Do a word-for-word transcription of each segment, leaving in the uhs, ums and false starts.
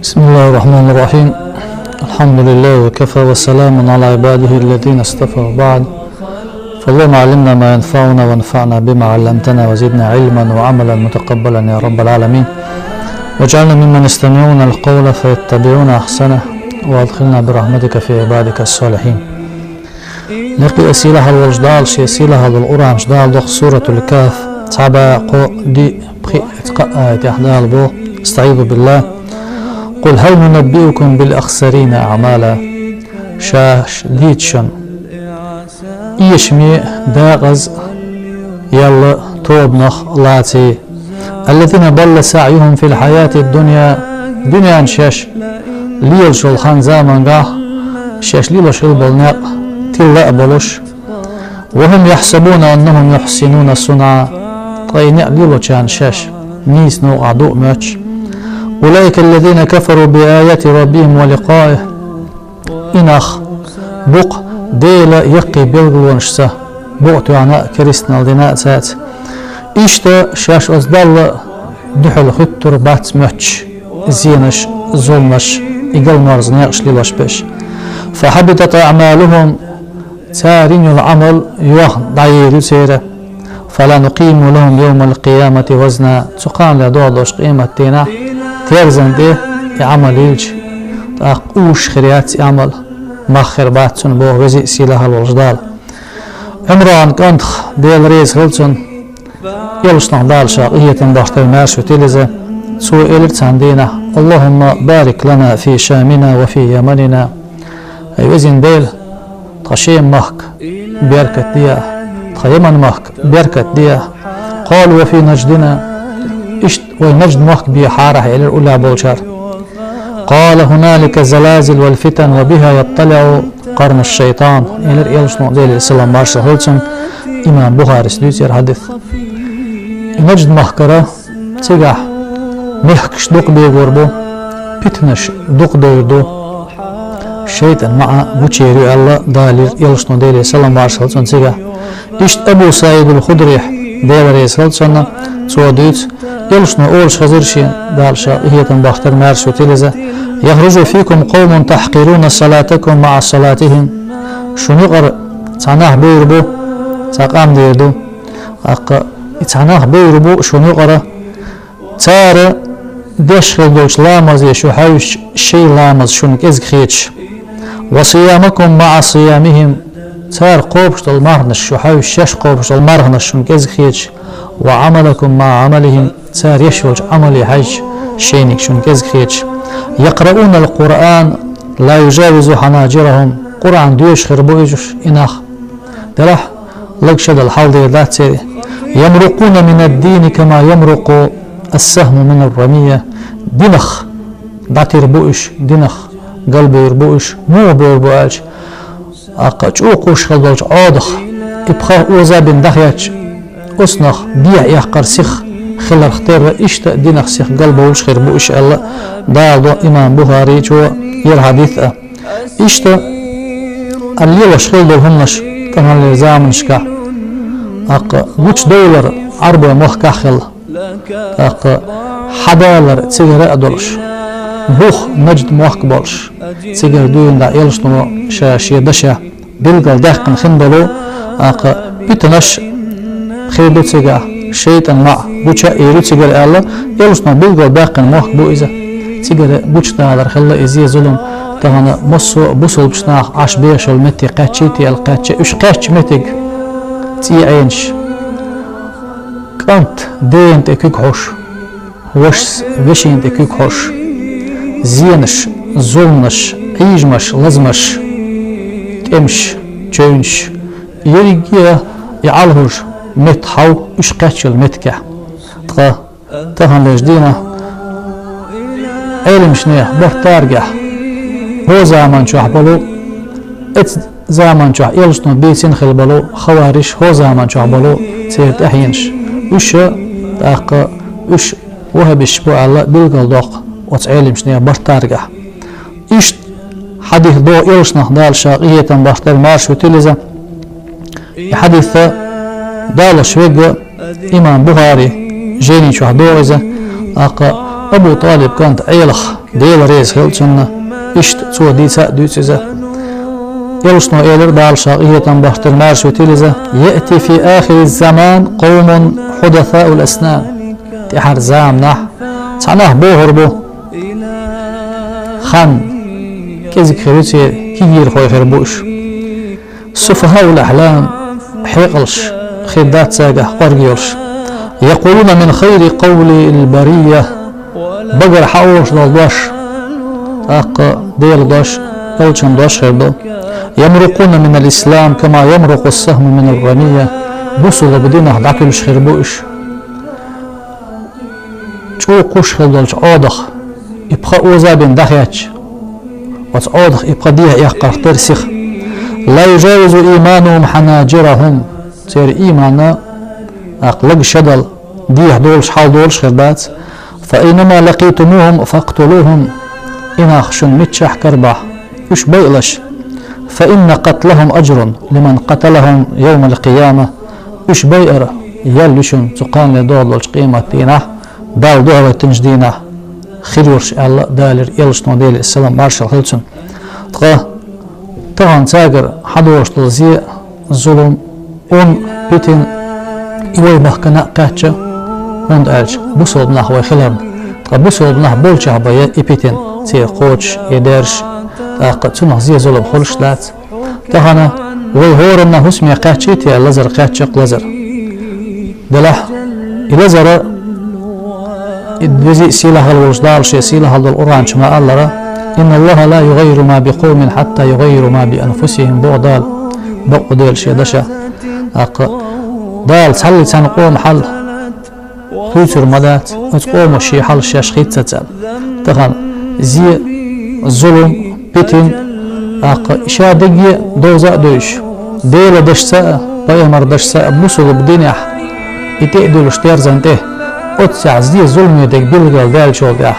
بسم الله الرحمن الرحيم. الحمد لله وكفى وسلام على عباده الذين اصطفى وبعد. فاللهم علمنا ما ينفعنا وانفعنا بما علمتنا وزدنا علما وعملا متقبلا يا رب العالمين. واجعلنا ممن يستمعون القول فيتبعون أحسنه وأدخلنا برحمتك في عبادك الصالحين. Некъий сийлахьалла волчу Дала шен сийлахьалла долу Къуръан чохь Дала доху Суратул Кахф, цхьаъ, кхоъ, диъ, пхиъ, цкъа а аятехь Дала боху: أستعيذ بالله. قل هل ننبئكم بالأخسرين أعمالا. Шаьш дийцича шуна, эшаме, декъаза яьлла тобанах лаций. الذين ضل سعيهم في الحياة الدنيا. Дуьненна шаьш лелаш йолу хан замангахь шаьш лелош хилла болу некъ тилла а болуш. وهم يحسبون أنهم يحسنون صنعا. Ткъа и некъ лелочарна шаьш нийса новкъахь ду а моьттуш. أولئك الذين كفروا بآيات ربهم ولقائه. И нах бу-кх Делан яккхий билгалонашца букъ тоьхна а, керстанал дина а цаьрца. Иштта шаьш оцу Далла дуьхьал хӀуьттур бац моьттуш, зенаш, зуламаш, и галморза некъаш лелош берш. فحبطت أعمالهم. Цара йина йолу Ӏамал йохна дӀаер ю церан. فلا نقيم لهم يوم القيامة وزنا. Цу кханале догӀуш долчу къематдийнахь терзан тӀе и Ӏамал йилча, тӀаккха уьш хир яц и Ӏамал, мах хир бац цунна, боху веза а сийлахьалла волчу Дала. Ӏимран кӀантах, Дела реза хила цунна, Элчанах Дала ша къинхетам бахьаш тера маьрша витина иза. Цо элира цхьана дийнахь: اللهم بارك لنا في شامنا وفي يمننا. Ай везин Дела, тхан Шема махка беркат де, тхан Яман махка беркат де. قالوا وفي نجدنا. Иштта вай Нажд мохк бехьара ахь, элира уллехь болчара. قال هنالك زلازل والفتن وبها يطلع قرن الشيطان. Элира Элчано, Делера салам маршалла хуьлда цунна, имам Бухарис дуьйцу хӀара хьадис. И Нажд махкара цигахь мехкаш дукха бегор бу, питанаш дукха довр ду, шайтӀан маӀа гучуер ю аьлла, Дала элира Элчано, Делера салам маршалла хуьлда цунна, цигахь. Иштта Абу СаӀид ал-Худрийх, Дела реза хила цунна, цо дуьйцу, Элчано олуш хезира шена, Дала ша къинхетам бахьаш тера маьрша витина иза: يخرج فيكم قوم تحقرون صلاتكم مع صلاتهم. Шуна юкъара цхьа нах буьйр бу, цхьа къам дийр ду. ТӀаккха и цхьа нах буьйр бу шуна юкъара, цара деш хила долчу ламазе шу хьаьвсича, шайн ламаз шуна кӀезиг хеташ. وصيامكم مع صيامهم. Цара кхобуш долу марханаш шу хьаьвсича, шаьш кхобуш долу марханаш шуна кӀезиг хеташ. وعملكم مع عملهم. Цара еш йолчу Ӏамале хьаьжча, шайниг шуна кӀезиг хеташ. يقرؤون القرآن لا يجاوز حناجرهم. Къуръан доьшуш хир бу уьш, и нах. Делахь, лаг шадала хьал дер дац церан. يمرقون من الدين كما يمرق السهم من الرمية. Динах дӀатир бу уьш, динах галбевр бу уьш, муха бевр бу аьлча, тӀаккха чӀогӀа кхуьуш хила долчу Ӏодах и пха оза бина дӀахецча, оцунах бехьа эккхар сиха хиларх терра, иштта динах сиха галбовлуш хир бу уьш аьлла, Дала до имам Бухаричо хӀара хьадис а. Иштта а лелош хила долу хӀуманаш тӀаьххьарчу заманашкахь, тӀаккха гучудовлар Ӏарбойн махкахь хилла, тӀаккха хьадалар цигара а долуш, бух Нажд мохк болуш, цигара дуьйна дӀа Элчано ша шен дашехь билгал даьккхина хин долу, тӀаккха питанаш хир ду цигахь, шайтӀан маӀа гуча а эр ю цигара аьлла, Элчано билгал баьккхина мохк бу иза. Цигара гучудалар хилла иза, зулам. Тахана массо а бусалбачу наха Ӏаш бехаш йолу метте кхаьччий те аьлла кхаьчча, уьш кхаьчча меттиг цӀий Ӏенаш. КӀант дена тӀе куьг хьош, вашас вешина тӀе куьг хьош, зенаш, зуламаш, Ӏийжамаш, лазамаш, тӀемаш, чевнаш, ерриге а и Ӏалхуж метта хьал уьш кхаьччал меттигехь. Тхан таханлерчу дийнахь Ӏеламашна бартаргахь, хӀо заман чохь болу, эцу заман чохь Элчано бийцина хила болу хавариш, хӀо заман чохь болу церан тӀаьхьенаш. Уьш, тӀаккха уьш ваххабиш бу аьлла билгал доккху оцу Ӏеламашна бартаргахь. Иштта хьадис до Элчанах, Дала ша къинхетам бахьаш тера маьрша витина иза. И хьадис далош верг имам Бухари жайни чохь до иза, тӀаккха Абу ТӀалиб кӀант Ӏелах, Дела реза хилва цунна, иштта цо дийца а дуьйцу иза. Элчано элира, Дала ша къинхетам бахтар, маьрша витийла иза: «يأتي في آخر الزمان قوم حدثاء الأسنان». ТӀаьхьара заманахь цхьа нах бохур бу, хан кӀезиг хир ю церан, кегийрхой хир бу уьш. «سفهاء الأحلام», хьекъалш хир дац цаьргахь кӀорга йолуш. «يقولون من خير قول البرية», багара хьаолуш долу дош, тӀаккха Делан дош, элчан дош хир ду. «يمرقون من الإسلام كما يمرق السهم من الرمية», бусулба динах дӀатуьлуш хир бу уьш. ЧӀогӀа кхуьш хила долчу Ӏодах и пха оза бина дӀахецча, оцу Ӏодах и пха дехьа эккхарх тера сиха. «لا يجاوز إيمانهم حناجرهم», церан ийман, тӀаккха, лага шадал дехьа долуш, хьал долуш хир дац. «فأينما لقيتموهم فاقتلوهم», и нах шуна миччахь карабахь, уьш байалаш. «فإن قتلهم أجر لمن قتلهم يوم القيامة», уьш байар ял ю шуна цу кханале догӀу долчу къематдийнахь, Далла дуьхьал хӀоьттинчу дийнахь хир йолуш аьлла, далийра элчано, Делера салам маршалла хила цунна. Ткъа тахана цаьргара хьадолуш долу зе, зулам, ун, питина, и вай махкана а кхаьчна, хӀунда аьлча бусулба нах вай хиларна. Ткъа бусулба нах болчохь бен я и питина, церан кхочуш, я даьржаш, тӀаккха цунах зе, зулам хуьлуш дац. Тахана вай хӀоранна хӀусаме кхаьччий те лазар, кхаьчча-кх лазар. Делахь, и лазара, и везий а, сийлахь а волуш Дала шен сийлахь долу Къуръан чу ма-аллара: «إن الله لا يغير ما بقوم حتى يغيروا ما بأنفسهم», боху Дала, бакъ ву Дела шен дашах. ТӀаккха Дала цхьаллий цхьана къоман хьал хуьйцур ма дац, оцу къомо шен хьал шаьш хийццалц. Тахана зе, зулам, питина, тӀаккха ша дерриге а довза а довзуш, Делан дашца а, пайхамаран дашца а, бусулба динехь и тӀе а дуьллуш терзан тӀе, оццехь зе, зуламе дерг билгалдаьллачул тӀаьхьа,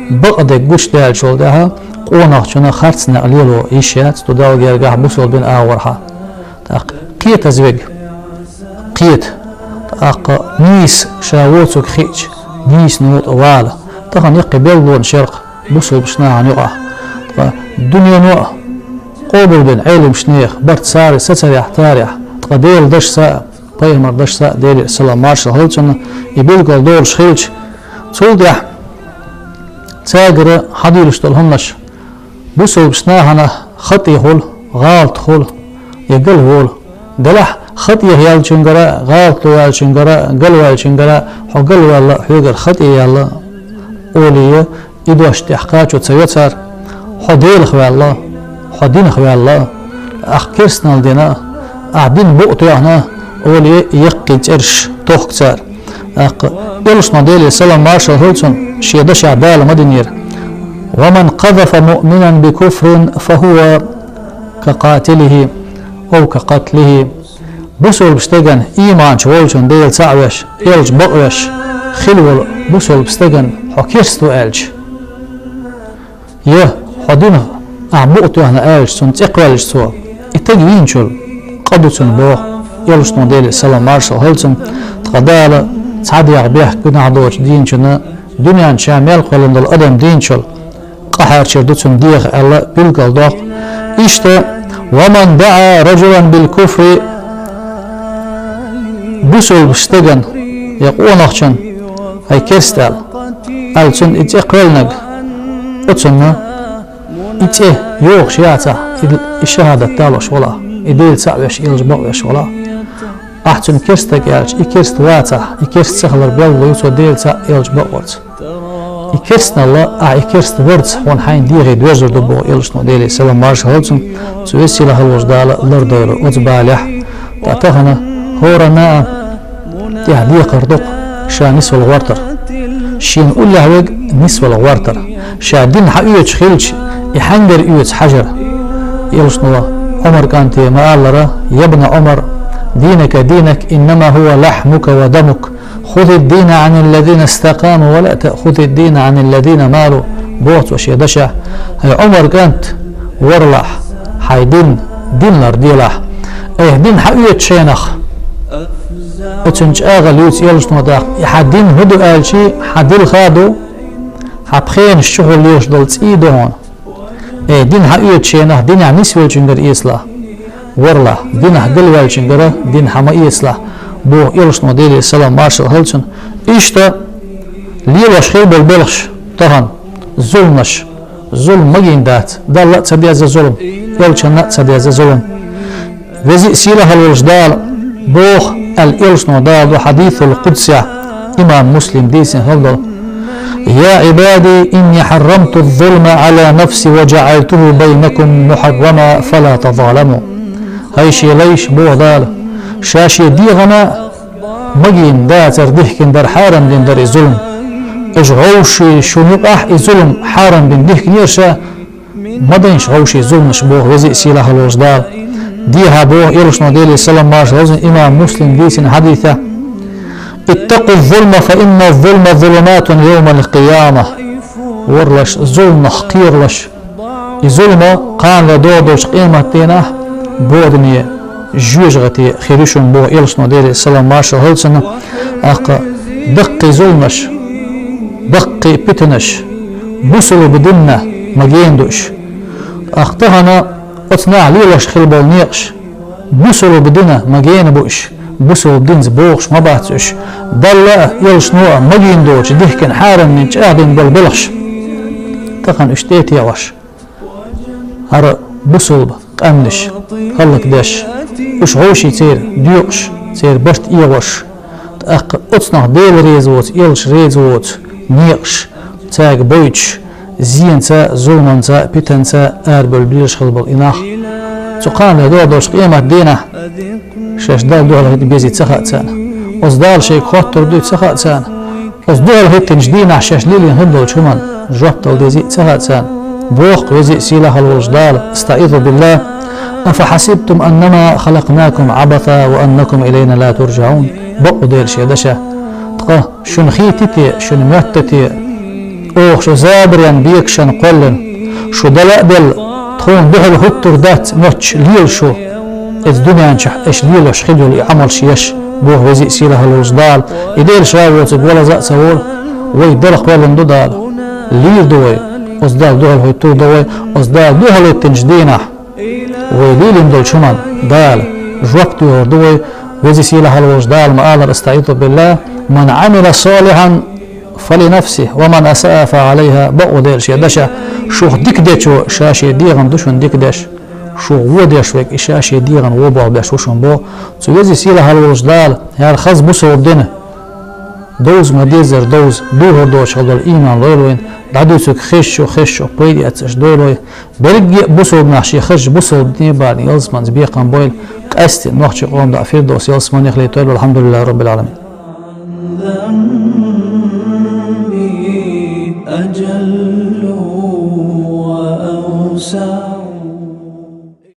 бакъдерг гучудаьллачул тӀаьхьа, къонахчунна харц некъ лело йиш яц, цу Далла гергахь, бусулба динан агӀорхьа. ТӀаккха кхетаза верг кхета, тӀаккха нийса ша воцург хиъча, нийсано тӀе вала. Тахана яккхий белгалонаш яра-кх бусулбачу нахана юкъахь. Ткъа дуьнено а къобалбина Ӏеламчу нехан барт цара сацарехь, тарехь, ткъа Делан дашца а, пайхамаран дашца а, Делера салам маршалла хила цунна, и билгалдолуш хилча, цул тӀаьхьа цаьргара хьадуьйлуш долу хӀуманаш, бусулбачу нахана хатӀе хуьлу, гӀалат хуьлу, я галволу. Делахь хатӀе яьллачуьнгара, гӀалат яьллачуьнгара, галваьллачуьнгара, хьо галваьлла, хьоьгара хатӀе яьлла, олий, и дош тӀехь кхачо ца йо цара. Хьо Делах ваьлла, хьо динах ваьлла, ахь керстаналла дина, ахь дин букъ тоьхна, олий, яккхий цӀераш тохку цара. ТӀаккха элчано, Делера салам маршалла хила цунна, шен дашехь Дала ма динера: «ومن قذف مؤمنا بكفر فهو كقاتله أو كقتله». Бусулба стеган, ийманчу волчун, Дела цхьаъ веш, элча бакъвеш хила волу бусулба стеган хьо керста ву аьлча, я хьо динах ахь букъ тоьхна аьлча, цунна цӀе кхоьллича цо, и таг вийначул къа ду цунна боху элчано, Делера салам маршалла хила цунна. Ткъа Дала цхьа дегӀ бехк, гунахь доцуш дийначунна, дуьнен чу ша мел кхоьллина долу адам дийначул къа хьарчийр ду цунна дегӀах аьлла билгалдоккху. Иштта: «ومن دعا رجلا بالكفر», бусулба стеган я къонахчун, хьай керста аьлла, аьлла цунна и цӀе кхоьллинарг, оцунна и цӀе йохуш яцахь, и, и шахӀадат далош валахь, и Дела цхьаъ веш, элча бакъвеш валахь, ахь цунна керста стаг аьлча, и керста вацахь, и керста ца хилар белгало ю цо Дела цхьаъ, элча бакъварца. И керстаналла, ахь и керста варца хьуна хьайна дегӀе доьрзур ду боху элчано, Делера салам маршалла хила цунна, цу веза-сийлахь волчу Дала лардойла оцу балехь. Ткъа тахана хӀоранна а тӀехь декхар ду-кх ша нисвала гӀортар. Шена уллехь верг нисвала гӀортар. Ша дин хьаоьцуш хилча, и хьаьнгара оьцу хьажар. Элчано Ӏумар кӀанте ма-аллара: «يا ابن عمر، دينك دينك، إنما هو لحمك ودمك. خذ الدين عن الذين استقاموا ولا تأخذ الدين عن الذين مالوا», боху цо шен дашехь. ХӀай Ӏумар кӀант, варлахь, хьайн дин дин ларделахь. Айхьа дин хьаоьцучу хенахь, оцунна чӀагӀо луьйцу элчано тӀаккха, и хьан дин хӀун ду аьлча, хьан дилха ду, Хьан пхенаш чухула лелаш долу цӀий ду хьуна. Э, дин хьаоьцучу хенахь динехь нисвеллачуьнгара эцалахь. Варлахь, динах галваьллачуьнгара дин хьан ма эцалахь, боху элчано, Делера салам маршалла хуьлда цунна. Иштта лелош хила болу белхаш тахана, зуламаш, зулам магийна дац, Далла а ца деза зулам, элчанна а ца деза зулам. Веза а сийлахь а волуш Дала боху аьлла, элчано, Дала ду хьадисул къудсехь, имам Муслим дийцина хилла долу: «Я Ӏибади, инни хьаррамту ззулма Ӏала нафси ва джаӀалтуху байнакум мухьаррама, фала тазаламу». ХӀай шен лайш, боху Дала, ша шен дегӀана магийна дацар дихкина дара, хьарам дина дара и зулам. Уьш вовшийн шуна юкъахь и зулам хьарам бина дихкинера ша, ма дайша вовшийн зуламаш, боху веза а сийлахь а волуш Дала. Дехьа боху элчано, Делера салам маршалла хуьлда цунна, имам Муслим дийцина хьадисехь: «Иттакъу ззулма, фа инна ззулма зулуматун йовмал къияма». Варлаш, зуламах кхералаш. И зулам кхана ле догӀу долчу къематдийнахь бодане, жоьжахате хир ю шуна, боху элчано, Делера салам маршалла хуьлда цунна. ТӀаккха даккхий зуламаш, даккхий питанаш бусалба динна магийна ду уьш. ТӀаккха тахана оцу наха лелош хила болу некъаш бусалба динна магийна бу уьш, бусалба динца богӀуш ма бац уьш. Далла а, элчано а магийна доцуш дихкина, хьарам бина, чӀагӀдина болу белхаш. Тахана уьш тӀе а тӀеоьхуш, хӀара бусалба къаьмнаш хӀаллакдеш, уьш вовшийн церан доькъуш, церан барт эгӀош, тӀаккха оцунах Дела реза воцу, элча реза воцу некъаш цаьрга бойтуш, зенаца, зуламца, питанца арабевлла безаш хила болу и нах. Цу кхана ле догӀу долчу къематдийнахь шаьш Далла дуьхьал хӀиттина безий ца хаьа царна. Оцу Дала шайга хоттур дуй ца хаьа царна. Оцу дуьхьал хӀиттинчу дийнахь шаьш лелийна хир долчу хӀуманна жоп дала дезий ца хаьа царна. Боху веза а сийлахь а волуш Дала: «АстаӀизу биллахӀ. Афа хьасибтум аннама халакънакум Ӏабаса ва аннакум илайна ла туржаӀун». Бакъ ву Дела шен дашехь. Ткъа шуна хийтта те, шуна моьтту те, оха шу забаран, бекашан кхоьллина, шу дала а делла, тхуна дуьхьал хӀуттур дац моьттуш лела шу, иза дуьнен чохь аша лелош хила йолу и Ӏамалш еш, боху веза а сийлахь а волуш Дала. И Дела ша воцург валаза а ца волу, вай дала кхоьллина ду Дала. Лийр ду вай, оцу Далла дуьхьал хӀуттур ду вай, оцу Дала дуьхьал хӀиттинчу дийнахь вай лелийна долчу хӀуманна Дала жоп доьхур ду вай, веза а сийлахь а волуш Дала ма аллара: «АстаӀизу биллахӀ. Ман Ӏамила салихьан фалинафсихӀ, ва ман асаӀа фаӀалайхӀа». Бакъ ву Дела шен дашехь: шух дика дечо ша шен дегӀана ду шуна дика деш, шух вон деш верг и ша шен дегӀана вон болх беш ву шуна, боху. Цу веза а сийлахь а волуш Дала хӀара хаза бусалба дина довза ма-деззара довза, духар доцуш хила долу ийман лойла вайна, дӀадуьйцург хезчу, хезчу пайда эцнарш дойла вай. Берриге а бусалба нах шен хазачу бусалба дине а бахана ялсаманица бекхам бойла, къаьсттина нохчийн къоман даа Фирдовс ялсаманехь летойла. АлхьамдулиллахӀи Роббил Ӏаламин.